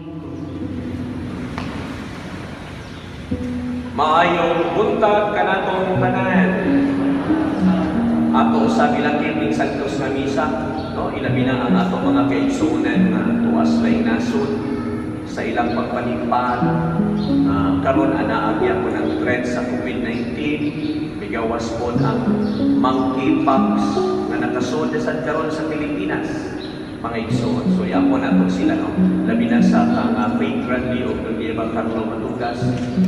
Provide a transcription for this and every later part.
Lingkod. Maayong buntag kanatong tanan. Ato sa gilakip ning Santos nga Misa, no, ilabi na ang ato mga kaigsuonan nga tuas laing nasod sa ilang pagpanipad. Karon anaa gyapon ang threat sa COVID-19, migawas pod ang monkeypox nga nakasud sad karon sa Pilipinas, mga igsoon. So iampo nato sila, no. Labi na sa kang Faith Randy o Nueva Carlo Matugas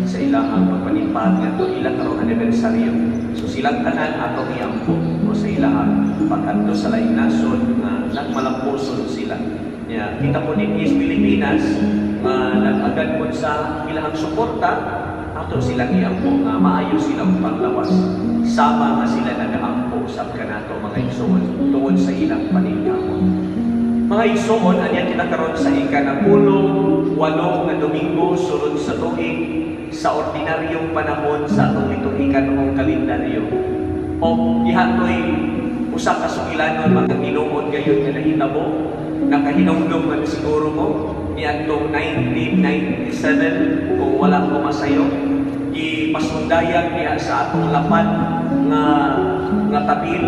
sa ilang ang pagpanipad ngadto ila karong anibersaryo. So silang tanan atong iampo, no, sa ilang pag-adto sa laing nasod nga nagmalampuson sila. Ya, kita po din is Pilipinas nga nag-agad po sa ilahang suporta, ato silang iampo nga maayo silang panglawas sama nga sila nagaampo sa kanato, mga igsoon, tungod sa ilang paningkamot. Mga igsoon, anya kita karon sa 18 nga Domingo sulod sa tuig sa ordinaryong panahon sa atong liturhikanoong kalendaryo. O gihatoy usa ka sugilanon, mga hinuon gayon nga nahitabo, nakahinumdum man siguro mo niadtong 1997, kung wala ko masayo, gipasundayag niya sa atong lapad nga nga tabil,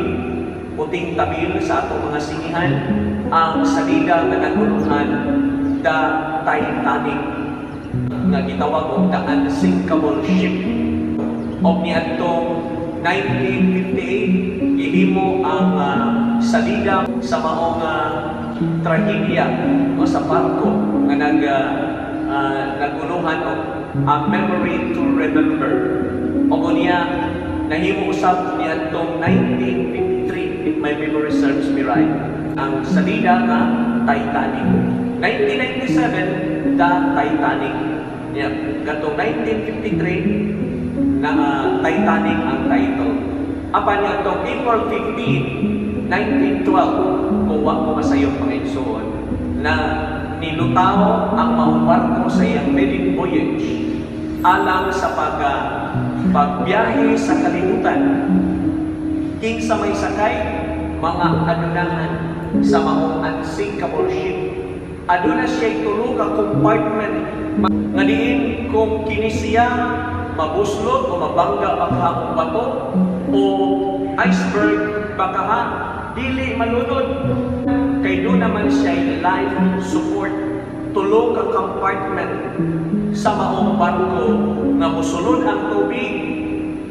puting tabil sa atong mga singihan, ang salida nga naguluhan The Titanic nga gitawag og the unsinkable ship. Og niadtong 1958 gihimo ang salida sa maong trahedya o sa barko nga naguluhan og A Memory to Remember. Og unya nahimo usab niadtong 1953, if my memory serves me right, ang salida nga Titanic. 1997, The Titanic. Yeah. Katong 1953 na Titanic ang title. Apan niadtong April 15, 1912, kung wa ko masayop, mga igsoon, na nilutaw ang maong barko sa iyang maiden voyage alang sa pagbiyahe sa kalibutan. Kinsa may sakay? Mga adunahan sa maong unsinkable ship. Aduna siya tulo ka compartment nga diin kung kini siya mabuslot o mabangga baka og bato o iceberg baka ha, dili malunod kay doon naman siya life support. Tulo ka compartment sa maong barko nga musulod ang tubig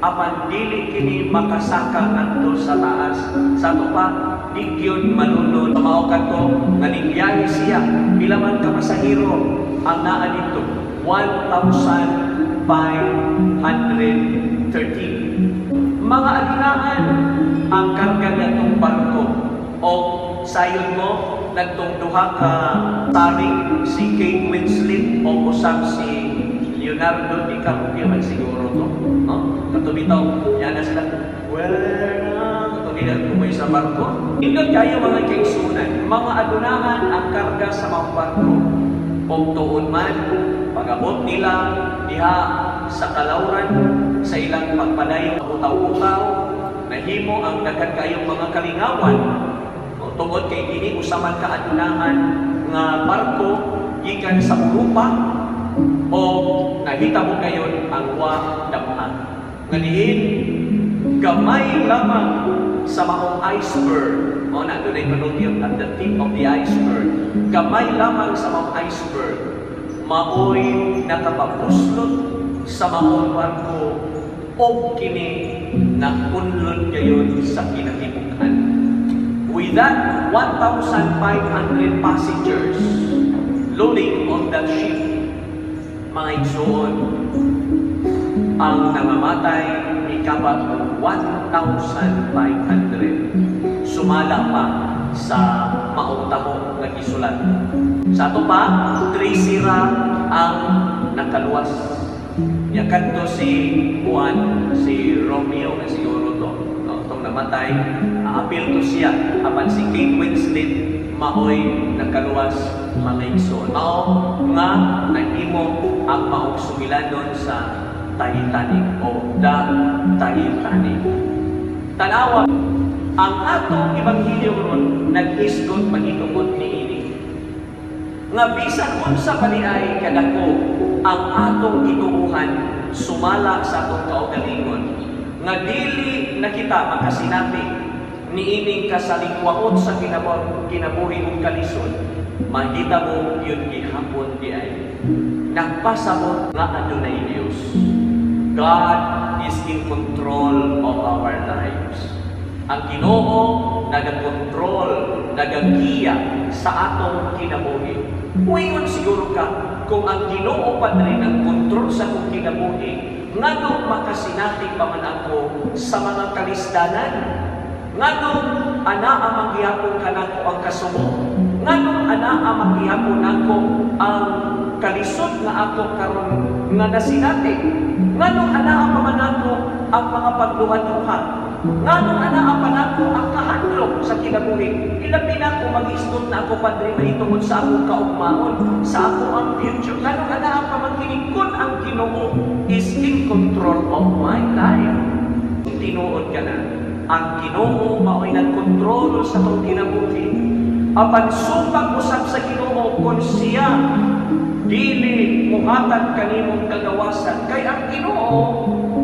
apan dili kini makasaka ngadto sa taas. Sa ato pa, di gyud malunod. Mao kadto nga nibiyahe siya. Pila man ka pasahero ang naa didto? 1,513. Mga adunahan ang karga ngadtong barko. O sayon mo nagtong duha ka starring si Kate Winslet o usab si Leonardo DiCaprio man siguro to, no? Kato bitaw yan na sila, well, kato nila tumoy sa barko. Indot kayo, mga kaigsunan, mga adunahan ang karga sa mga barko. Og tuon man pag-abot nila diha sa kalawran sa ilang pagpadayon utaw-utaw, nahimo ang daghan kayong mga kalingawan. O, tungod kay kini usa man ka adunahan nga barko gikan sa Europa o nahitabo gayon ang wa damha nga diin gamay lamang sa maong iceberg mo na dunay panulti at the tip of the iceberg, gamay lamang sa maong iceberg maoy nakapabuslot sa maong barko og kini nakunlod gayon sa kinatibuk-an. With that 1,500 passengers loading on that ship, mga igsoon, ang nangamatay ikabat 1,500. Sumala pa sa maong taho nga gisulat. Sa ato pa, 3 ra ang nakaluwas. Ya kadto si Juan, si Romeo na siguro to, no, itong namatay, aapil to siya. Apan si Kate Winslet maoy nakaluwas, mga igsoon. Mao nga nahimo ang maong sugilanon sa Titanic o The Titanic. Tanawa, ang atong ebanghelyo ron nag-isgot mahitungod niini. Nga bisan unsa pa diay kadako ang atong gituohan sumala sa atong kaugalingon, nga dili na kita makasinati niining kasalingwaot sa kinabuhi ug kalisod, mahitabo yun gihapon diay. Nagpasabot nga adunay Dios. God is in control of our lives. Ang Ginoo nagakontrol, nagagiya sa atong kinabuhi. Muingon siguro ka, kung ang Ginoo, Padre, nagkontrol sa akong kinabuhi, ngano makasinati pa man ako sa mga kalisdanan? Nganong anaa manggihapon kanako ang kasubo? Nganong anaa manggihapon nako ang kalisod nga ako karon nga nasinati? Nganong anaa pa man ako ang mga pagduha-duha? Nganong anaa pa nako ang kahadlok sa kinabuhi? Ilabi na ako mag-isgot na ako, Padre, mahitungod sa akong kaugmaon, sa ako ang future. Nganong anaa pa man kini kung ang Ginoo is in control of my life? Tinuod ka na. Ang Ginoo mao'y nagkontrol sa atong kinabuhi. Apan supag usab sa Ginoo kung siya dili muhatag kanimong kagawasan, kay ang Ginoo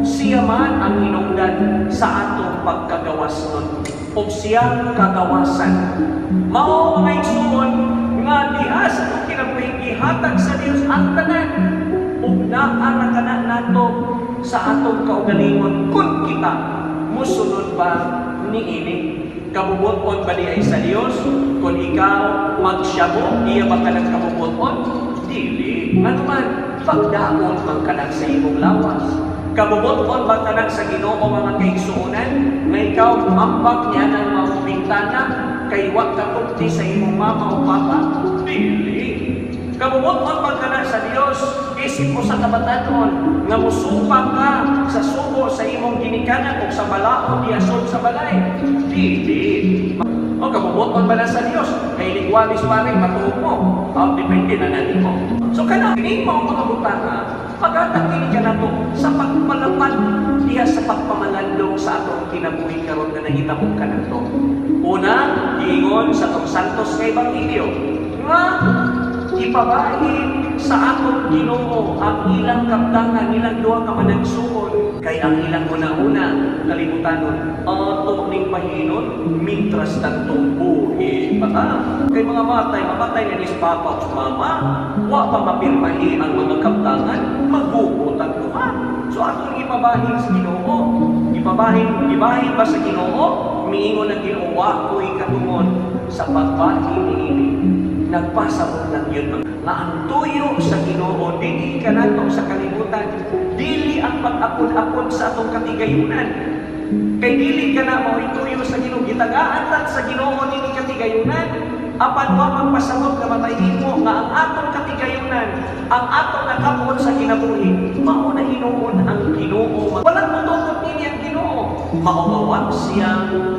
siya man ang hinungdan sa atong pagkagawas nun ug siya kagawasan. Mao, mga igsuon, nga diha sa atong kinabuhi gihatag sa Dios ang tanan ug naa ra kana nato sa atong kaugalingon kung kita musunod ba niini. Kabubut-on ba diay sa Dios kung ikaw magsyabo? Iya ba ka ng kabubut-on? Dili. Ngano man, pagdaon man ka sa imong lawas. Kabubut-on ba ka sa Ginoo, mga kaigsuonan, nga ikaw ambak niya ng mga bintana kay wa ka tupti sa imong mama o papa? Dili. Kabubut-on ba ka sa Dios isip mo sa kabatanon nga musupa ka sa subo sa imong ginikanan o sa balaod diasod sa balay? Dili. O kabubut-on ba na sa Dios kay ligwalis pa rin matuog mo? O, depende na natin mo. So kana kining mao mga butanga, paghatag kini kanato sa pagpalapad diha sa pagpamalandong sa atong kinabuhi karon nga nahitabo kanato. Una, giingon sa atong Santos nga Ebanghelyo nga ipabahin sa atong Ginoo ang ilang kapdangan, ilang duha ka managsuon, kay ang ilang una-una kalibutanon ato ning bahinon mintras tantong buhi pa ta, kay mga matay mamatay na ni papa o mama, wa pa mapirmahi ang mga kapdangan, magugot ang duha. So atong ipabahin sa Ginoo. Ipabahin, ibahin ba sa Ginoo? Miingon ang Ginoo, "Wa ko'y katungod sa pagbahin niini." Nagpasabot lang yun nga ang tuyo sa Ginoo dili kanato sa kalibutan, dili ang pag-apod-apod sa atong katigayunan, kay dili ka na mao'y tuyo sa Ginoo. Gitagaan lang sa Ginoo nini katigayunan, apan wa magpasabot nga matayin mo nga ang atong katigayunan, ang atong nakabuot sa kinabuhi, mao na hinuon ang Ginoo. Walang mutukod nini ang Ginoo. Mao nga wa siya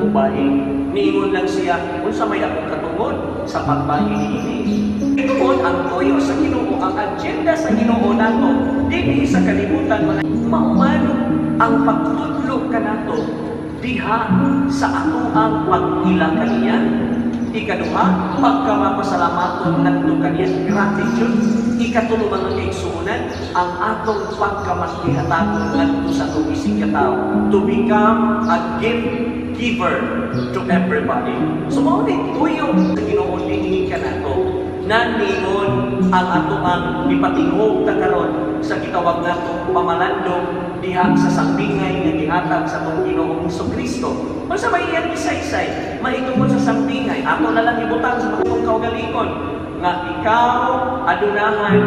mubahin. Niingon lang siya, "Unsa may akong katungod sa pagbahin niini?" Tungod ang tuyo sa Ginoo, ang agenda sa Ginoo nato dinhi sa kalibutan, mga mauman ang pagtudlo kanato diha sa atoang pag-ila kaniya. Ikaduha, pagkamapasalamaton ngadto kaniya, gratitude. Ikatulo, mga kaigsuonan, ang atong pagkamakihatagon ngadto sa atong isig katawo, to become a gift giver to everybody. So mao ni tuyo sa Ginoo dinhi kanato. Naningon ang atoang ipatingog ta karon sa gitawag natong pamalandong diha sa sambingay nga gihatag sa atong Ginoong Kristo. Unsa may iyang isaysay mahitungod sa sambingay? Ato na lang ibutang sa atong kaugalingon nga ikaw adunahan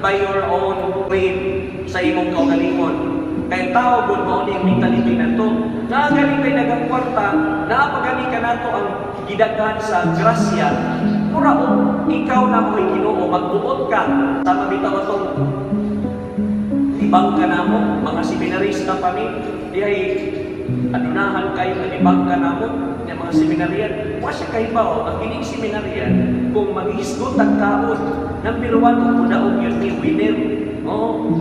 by your own claim sa imong kaugalingon. Kay tao gud, mao ni ang mentality nato. Naa gani kay daghang kwarta, naa pa gani kanato ang gidaghan sa grasya, mura og ikaw na mo'y Ginoo, magbuot ka. Tama bitaw atong libang ka namo, mga seminarista pa mi, dihay adunahan kayo nga libang ka namo, nga mga seminarian. Wa siya kahibaw, ang kining seminarian, kung mag-isgot ang kaon, number one, kung mudaog yun ni winner. Oo,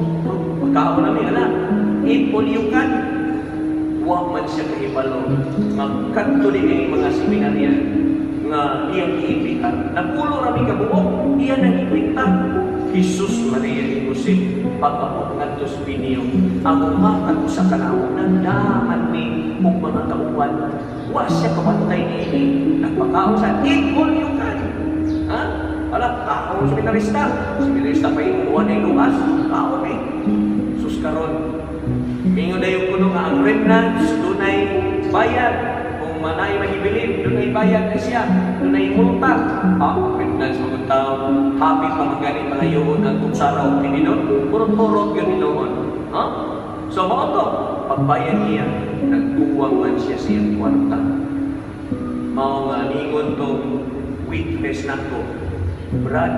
magkaon nami, ala, eat all you can. Wa man siya kahibalo nga kadto ni mga seminarian nga iyang giimbitar. Napulo rami kabuok, Iya nang ikwenta. Jesus, Maria ni Jose, pag-abot ngadto sa binyo, ang umatag usa ka namo, nagdaman ni og mga kauban. Wa siya kabantay niini. Nagpakaon sa eat all you can. Ha? Wala, kaon seminarista. Seminarista pa yun, wa na luas. Kaon eh. Sus karon. Mingon na yung kuno nga ang remnants, dunay bayad. Kung manay mahibilin, dunay bayad na siya. Dunay multa. Ah, remnants mga tao. Happy pa man gani mga yun ang kutsara o tinidor. Purot-purot yun noon. Ha? So mao to, pagbayad niya, nagkuwang man siya sa iyang kwarta. Mao nga ningon tong witness nako. "Brad,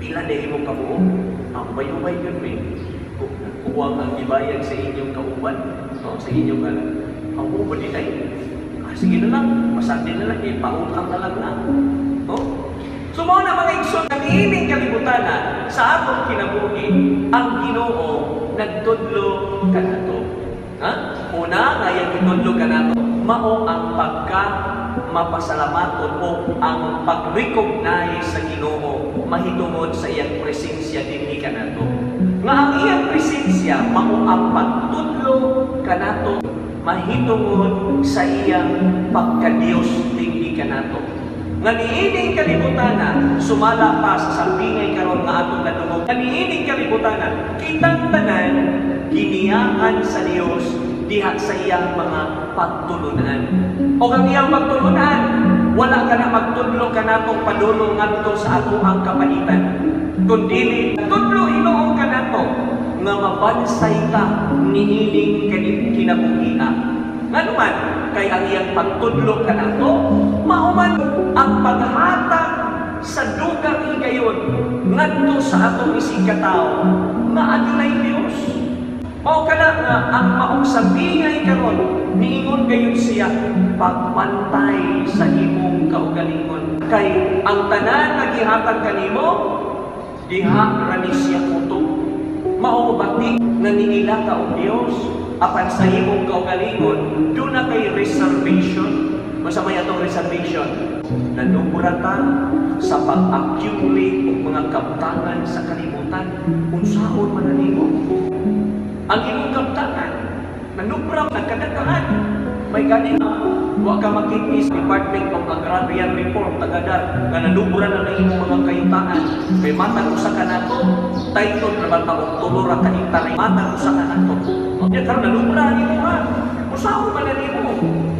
pila na imong kabuok?" "Ang ubay-ubay yun may." Kuwang ang gibayad sa inyong kauban. No, sa inyong ano. Ang ubo din ay. Ah, sige na lang, pasandi na lang, eh, pautang na lang na. No? So mao na, mga igsoon, kaniining kalibutan sa atong kinabuhi, ang Ginoo nagtudlo kanato. Ha? Una, nga iyang gitudlo kanato, mao ang pagka mapasalamaton o ang pag-recognize sa Ginoo mahitungod sa iyang presensya dinhi kanato. Nga ang iyang presensya mao ang pagtudlo kanato mahitungod sa iyang pagka-Dios dinhi kanato. Nga niining kalibutana, sumala pa sa sambingay karon nga atong nadungog. Nga niining kalibutana, kitang tanan giniyaan sa Dios diha sa iyang mga pagtulunan. O ang iyang pagtulunan, wala ka na magtudlo kanato padulong ngadto sa atoang kapalitan. Kundili, tudlo hinuon kanato nga mabansay ka niining kinabuhia. Ngano man, kay ang iyang pagtudlo kanato, mao man ang paghatag sa dugang higayon ngadto sa atong isig katawo nga adunay Dios. Mao kana nga ang maong sambingay karon, niingon gayud siya, pagbantay sa imong kaugalingon. Kay ang tanan nga gihatag kanimo, diha ra ni siya kutob. Mao bati nga niila ka og Dios, apan sa imong kaugalingon duna kay reservation. Unsa may atong reservation? Nanubra ta sa pag-accumulate og mga kabtangan sa kalibutan. Unsaon man na nimo? Ang imong kabtangan, nanubra, nagkadaghan. May gani wa ka makita sa Department of Agrarian Reform, taga-DAR, nga nanubra na ng imong mga kayutaan. Kay matag usa ka nato, title ra ba og 3 ra ka hektare matag usa ka nato. Nya karon nanubra ang imong ha. Usaon man na nimo?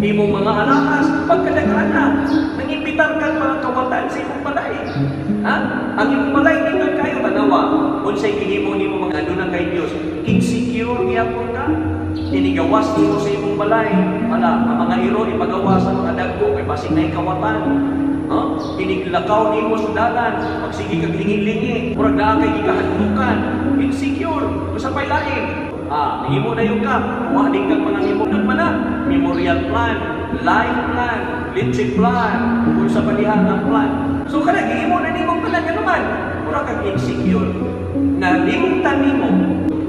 Imong mga alahas, pagkadaghan na, nangimbitar kang mga kawatan sa imong balay. Ha? Ang imong balay nindot kayo, tanawa. Unsay gihimo nimo mga aduna kay Dios? Insecure gyapon ka. Inigawas nimo sa imong balay. Wala, ang mga iro ipagawas sa mga dagko kay basig naay kawatan. No? Iniglakaw nimo sa dalan, magsige kag lingi-lingi, murag naa kay gikahadlukan. Insecure, usa pay lain. Ah, nahimo na yung ka, kuha din kag mga nimo man na, memorial plan, life plan, leche plan, unsa pa diha ang plan. So kana gihimo na nimo tanan, nga naman, mura kag insecure. Nalimtan nimo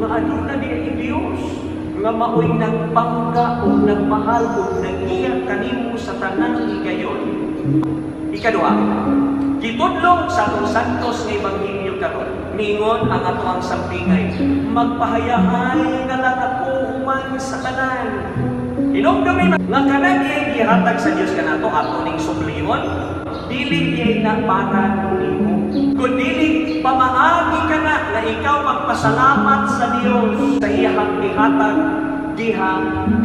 nga aduna di ay Dios nga maoy nagpangga o nagmahal o nagiya kanimo sa tanang higayon. Ikaduha, gitudlo sa atong Santos nga Ebanghelyo karon. Ningon ang atoang sambingay, "Magpahayahay na lang ako human sa tanan." Hinumdumi nga kanang iyang gihatag sa Dios kanato, ato ning sublion, dili diay na para nimo. Kun dili pamaagi ka na nga ikaw magpasalamat sa Dios sa iyang gihatag diha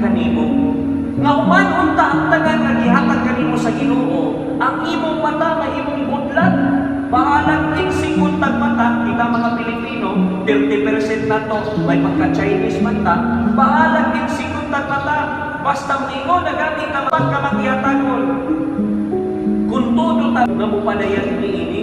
kanimo. Nga human unta ang tanan nga gihatag kanimo sa Ginoo, ang imong mata mahimong budlat. Bahalag insikon tag mata, kita mga Pilipino, 30% na to, may pagka-Chinese man ta, bahalag insikon tag mata, basta moingon na gani ka pagka maghihatagon. Kung todo ta nga mopadayag niini,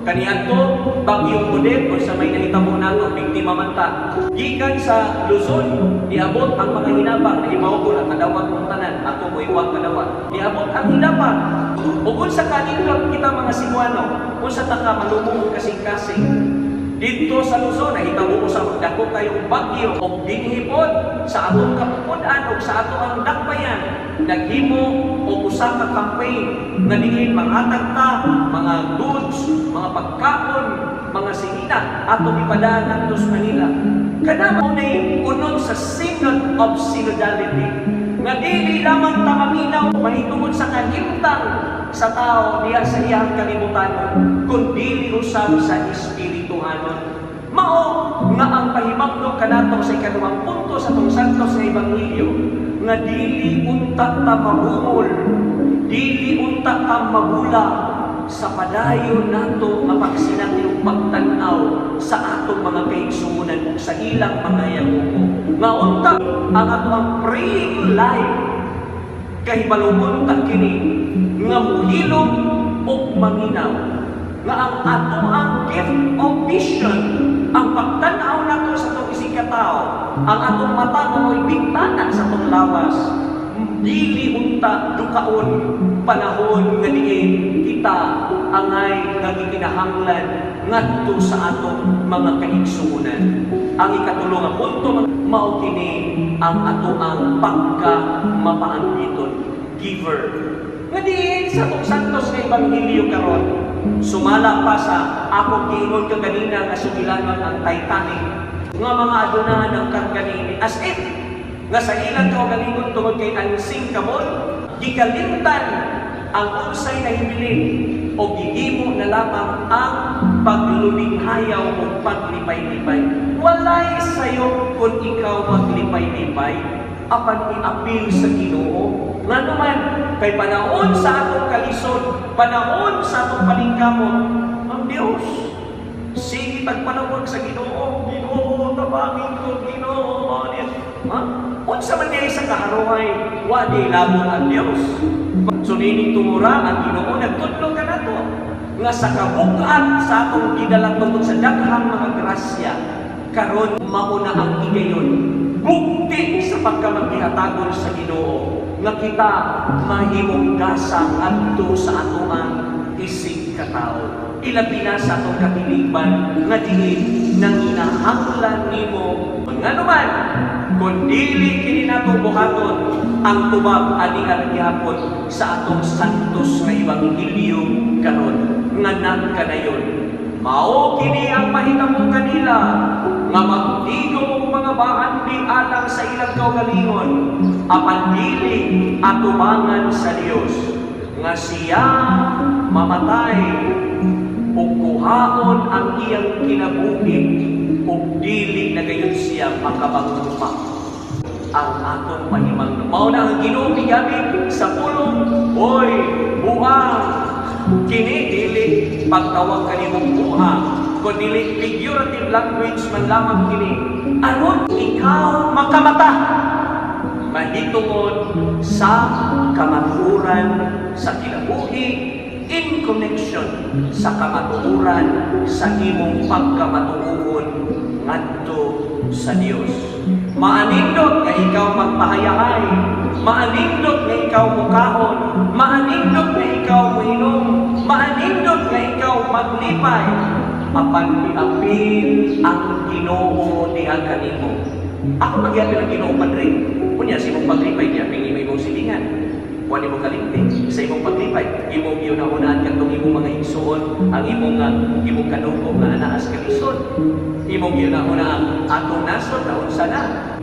kaniadto Bagyong Odette o sa may nahitabo nato, biktima man ta. Gikan sa Luzon, niabot ang mga hinabang, nahibaw ko na kadawat mong tanan, ako moiwang kadawat. Niabot ang hinabang. Ug unsa kanindot kita mga Cebuano, unsa ta ka malumong kasing-kasing. Dito sa Luzon, nahitabo ko sa dako kayong bagyo og dinhi pod sa atong kapupud-an og sa ato ang dakbayan, naghimo og usa ka campaign nga diin manghatag ta mga goods, mga pagkaon, mga sinina atong ipadaan ngadto sa Manila. Kana mao nay unod sa Synod of Synodality nga dili lamang ta maminaw mahitungod sa kahimtang sa tao diha sa iyang kalibutanon, kun dili usab sa espirituhanon. Mao nga ang pahimangno kanato sa ikaduhang punto sa atong Santos nga Ebanghelyo nga dili unta ta mabungol, dili unta ta mabula sa padayon nato nga pagsinati ug pagtan-aw sa atong mga kaigsuonan ug sa ilang mga yaguko. Nga unta ang atoang praying life kahibalo unta kini nga muhilom ug maminaw nga ang atoang gift of vision, ang pagtan-aw nato sa atong isig katao, ang atong mata nga mo'y bintana sa atong lawas, dili unta dukaon panahon nga diin kita angay nga gikinahanglan ngadto sa atong mga kaigsuonan. Ang ikatulo nga punto, mao kini ang atoang pagka mapaambiton, giver. Nga diin sa atong Santos nga Ebanghelyo karon, sumala pa sa akong giingon kaganina nga sugilanon ang Titanic nga mga adunahan ng karga niini, as if nga sa ilang kaugalingon, tungod kay unsinkable, gikalimtan ang unsay nahibilin o gihimo na lamang ang paglulinghayaw o paglipay-lipay. Walay sayo kung ikaw maglipay-lipay, apan iapil sa Ginoo. Ngano man, kay panahon sa atong kalisod, panahon sa atong paningkamot, ang Dios sige tagpanawag sa Ginoo, "Ginoo, tabangi ko, Ginoo, mao niya." Ha? Unsa man diay sa kaharuhay, wa di labot ang Dios. So niining tungura ang Ginoo nagtudlo kanato nga sa kabug-at sa atong gidala tungod sa daghang mga grasya karon, mao na ang higayon bugti sa pagkamagihatagon sa Ginoo nga kita mahimong gasa ngadto sa atoang isig katao, ilabi na sa atong katilingban nga diin nanginahanglan nimo. Ngano man, kung dili kini nato buhaton, ang tubag ani nga gihapon sa atong Santos nga Ebanghelyo karon nga nagkanayon, "Mao kini ang mahitabo kanila nga magtigom og mga baandi alang sa ilang kaugalingon, apan dili atubangan sa Dios, nga siya mamatay ug kuhaon ang iyang kinabuhi ug dili na gayon siya makabangon pa." Ang atong pahimangno. Mao na ang Ginoo migamit sa pulong, "Hoy, buang." Kini dili pagtawag kanimong buang, kun dili figurative language man lamang kini aron ikaw makamata mahitungod sa kamatuoran sa kinabuhi in connection sa kamatuoran sa imong pagkamatuohon ngadto sa Dios. Maanindot nga ikaw magpahayahay, maanindot nga ikaw mukaon, maanindot nga ikaw muinom, maanindot nga ikaw maglipay, apan miapil ang Ginoo diha kanimo. Ako magyapil ang Ginoo, Padre. Unya sa imong paglipay, giapil nimo imong silingan. Wa nimo kalimti sa imong paglipay. Imong gihuna-hunaan kadtong imong mga igsuon, ang imong kadugo nga anaa sa kalisod. Imong gihuna-huna ang atong nasod na unsa na.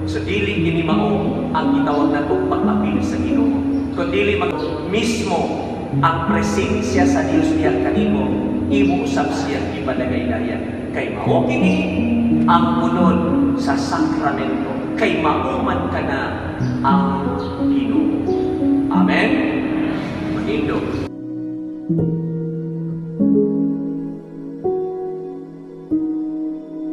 So dili kini mao ang gitawag natong pag-apil sa Ginoo. Kun dili mag mismo ang presensya sa Dios diha kanimo, imo usab siya ipadagay-dayan. Kay mao kini ang unod sa sakramento. Kay mauman ka na ang Ginoo. Amen. Manindog.